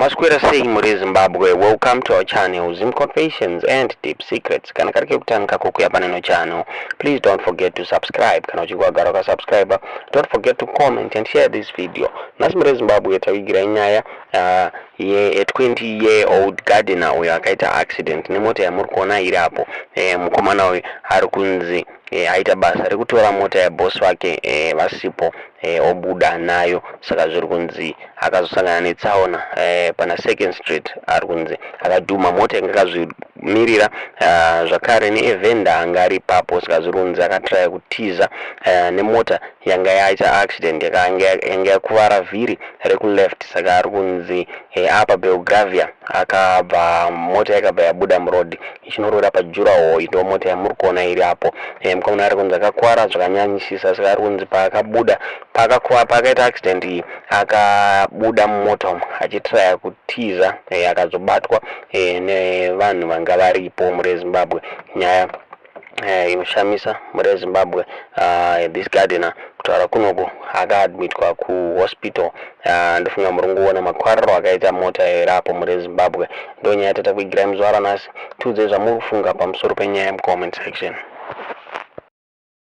Maswera sei muri Zimbabwe? Welcome to our channel, Zim Confessions and Deep Secrets. Kana kari kekutanga kukuya paneno channel, please don't forget to subscribe. Kana uchinge wagara wakasubscribe, don't forget to comment and share this video. Nhasi muri Zimbabwe tavigira nyaya ye20 year old gardener uyo akaita accident nemota yamuri kuona iri apo. Mukomana uyu ari kunzi aita basa rekutora mota yaboss wake vasipo, obuda nayo. Saka zviri kunzi akazosangana netsaona pana Second Street. Ari kunzi akadhuma mota yanga akazvimirira, zvakare neevhenda anga ari ipapo. Saka zviri kunzi akatraya kutiza nemota yanga yaita accident, yanga yakuvara vhiri rekuleft. Saka ari kunzi apa Belgravia akabva, mota yakabva yabuda muroad ichinorora padurawall. Ndo mota yamuri kuona iri apo. Mukomana ari kunzi akakwara zvakanyanyisisa. Saka ari kunzi paakabuda, paakaita accident iyi, akabuda mumota umu achitraya kutiza, akazobatwa nevanhu vanga varipo. Muri Zimbabwe, nyaya inoshamisa muri Zimbabwe. This gardener, kutaura kunoku, akaadmitwa kuhospital. Ndofunga muri kungoona makwariro akaita mota irapo. Muri Zimbabwe, ndo nyaya tatakuigirai muzuva ranhasi. Tiudzei zvamuri kufunga pamusoro penyaya mucomment section.